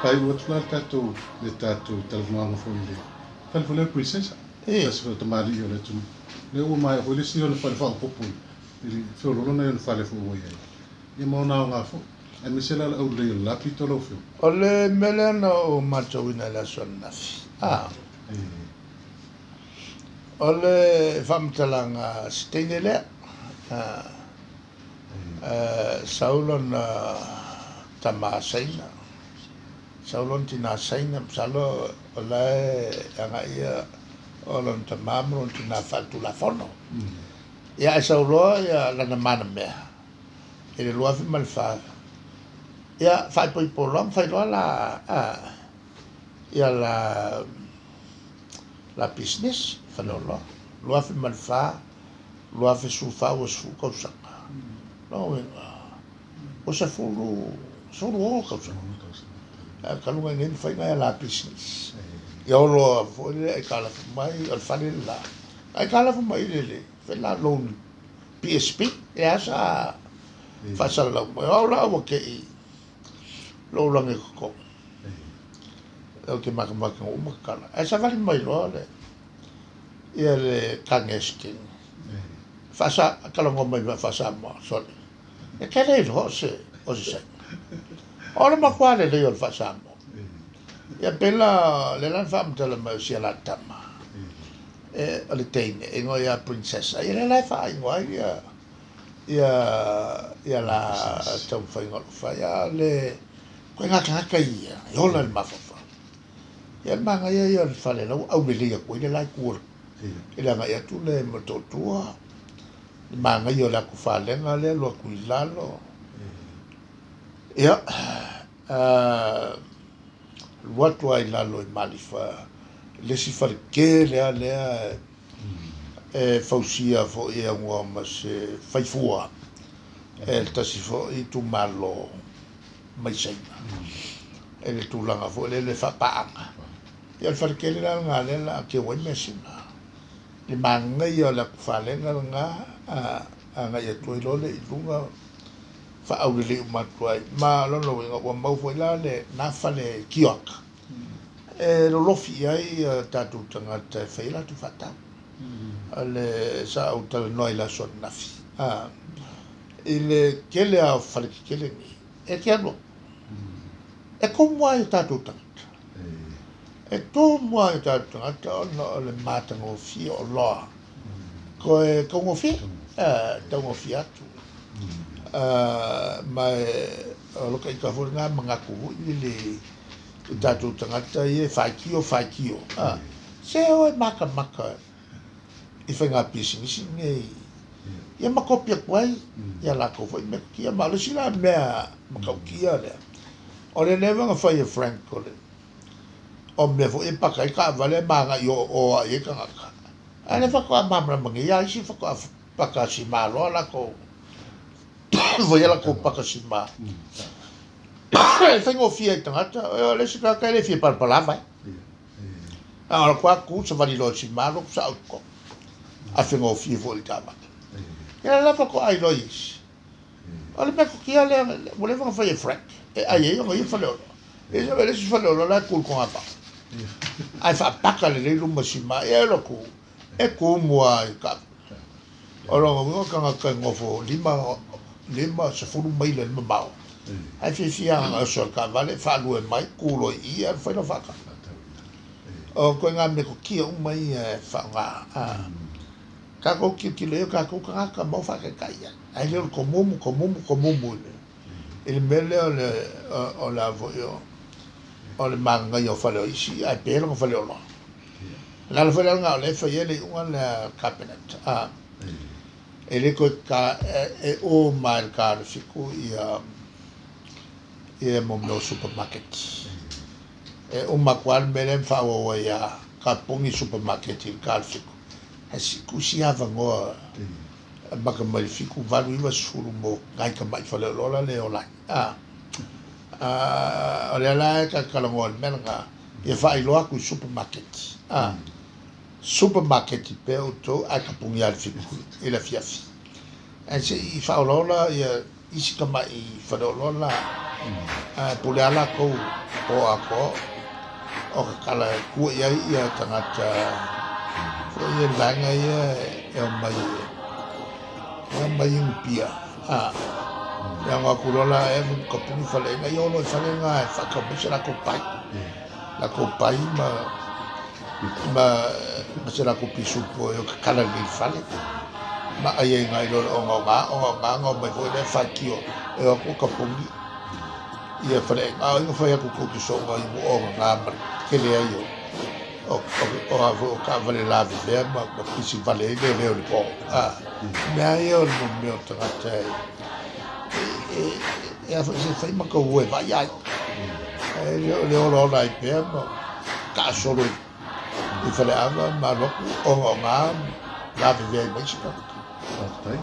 Faaiu atu la le tatou talanoaga foi i le fale foi lea o le Princesa. Tasi foi o tamalii o le atunuu. Lea ua maea foi le isi ona fale faaopoopo i le feoloolo nai ona fale foi ua i ai. Ia ma ona aoga foi. Aemaise la le aulelei o le la pito lau Afioga. O le mea lea na ou matauina i le aso ananafi, o le faamatalaga a se teine lea, sau lona tama Saina, sau lona tina Saina, masalo o la e agai ia o lona tama ma lona tina faaletulafono. Ia ae sau loa ia lana manamea i le 2004, ia faaipoipo loa ma fai loa la ia la business faleoloa. 2004, 2014 ua 10 tausaga. Lona uiga, ua 16 tausaga. Ae talu mai nei na fai nai la business. Ia oloa foi lea aitalafu mai, o le fale le la. Aitalafu mai i le fai la loan PSP, e a sa faasalalau mai. O au la ua te i lou lagi e totogi. Ou te matamata ua uma tatala. Ae savali mai loa le ia le tane a se teine. Faasa talanoa mai ma faa-Samoa, sorry. E te le iloa o se o se Saina. O le matua lelei o le faa-Samoa. Ia pei la le la na faamatala mai o si ala tama. E o le teine e igoa ia Princessa. Ia lea la e faaigoa ai ia la taumafaiga o lo o fai. A o le koe gatagata ia e ola i le mafaufau. Ia le manaia ia o le fale la ua aulelei atu ai le la itu o le agai atu le Motootua. Le manaia o le atu falega lea alu atu i lalo. Ia, alu atu lava i lalo i Malifa i le isi fale tele lava lea e fausia foi e aunoa ma se faifua e le tasi foi itumalo mai Saina i le tulaga foi lele faapaaga. Ia o le fale tele la lena lea o le a teu ai measina. Le manaia o le atu falega lena agai atu ai loa lea i luga faaaulelei uma atu ai. Ma o lona uiga ua mau foi la lena fale kioaka e lolofi i ai tatou tagata e fai ai latou faatau. O le sa ou talanoa i le aso ananafi i le tele lava o fale tetele nei e te alu atu e tumu lava i o tatou tagata. E tumu lava i o tatou tagata ona o le matagofie o oloa. Toe taugofie, taugofie atu. Ma o lo taita foi lena manatu foi lele i tatou tagata ia e faitio faitio. Se o e matamata i faiga pisinisi nei ia ma kopi atu ai ia latou foi metotia. Ma o le isi la mea matautia lea, o le leva ona fai e Frank o le o mea foi e paka ai taavale ma agai o o ai ai tagata. Ae le faatoa malamalama nei a isi faatoa paka sima loa latou faia latou paka sima. E faigofie ai tagata, o le isi tagata e le fia palapala vai. A o le atu savali loa i sima alu atu sao i totonu. Ae faigofie foi i le taavale. Ia la faatoa iloa i isi. O le metotia lea ua leva ona fai e Frank e ai ai ona ia faleoloa. Ia le isi faleoloa la e tu i le togafao. Ae faapaka lelei luma sima. Ia e alu atu e tumu lava i taavale. O lona uiga o tagata e nofo 50 maila i le mamao, ae fiafia lava ona oso i le taavale, faalue mai, tu loa i i, alu fai lau faatau. O ituaiga metotia uma ia e faaaoga. Tatou tilotilo i ai o tatou tagata ma o faataitai ai. Ae le o le tomumu, tomumu, tomumu i le mea lea o le o le a foi o le manaia o fale o isi ae pe lona faleoloa. O le ala foi la lena o lea e fai ai le iuga lea a le Cabinet, e le toe ta, e uma i le ta o le 7 ia mo mea o supermarket. E uma atu lava le mea lea ma faaauau ai lava, tapuni supermarket i le ta o le 7. Ae tusi avanoa amata mai le 7, 8, 9, 10 mo nai tamai faleoloa la lea e ola ai. O lea la e talanoa i le mea lena, ia faailoa atu i supermarket. Supermarket pea outou ae tapuni lava i le 7 i le afiafi. Ae se i faaolaola ia isi tamai faleoloa la, ae pule lava latou. Po atoa o kakala e tua i ai ia tagata foi ia le vaega ia e omai e omai i Apia a e ago atu loa la ea kapuni faleaiga ia o loa i fale na e faatau mai se latou pai latou pai ma ma ma se latou pisupo e kakala lelei i le fale ma ai ai i lo le ogaoga ogaoga na omai foi lea faitio e o atu kapuni ia faleaiga. A o ai na fai atu tou te soona i ogaoga ma le tele ai o o o a foi o taavale lavevea ma ma pisi vale ai leoleo i le po. A mea ia o le mea o tagata e e e a foi se fai ma tau e vaai ai. E le o le olaola ai pea ma taasolo i faleava ma alu atu ogaoga lavevea ai ma isi tagata. Faafetai.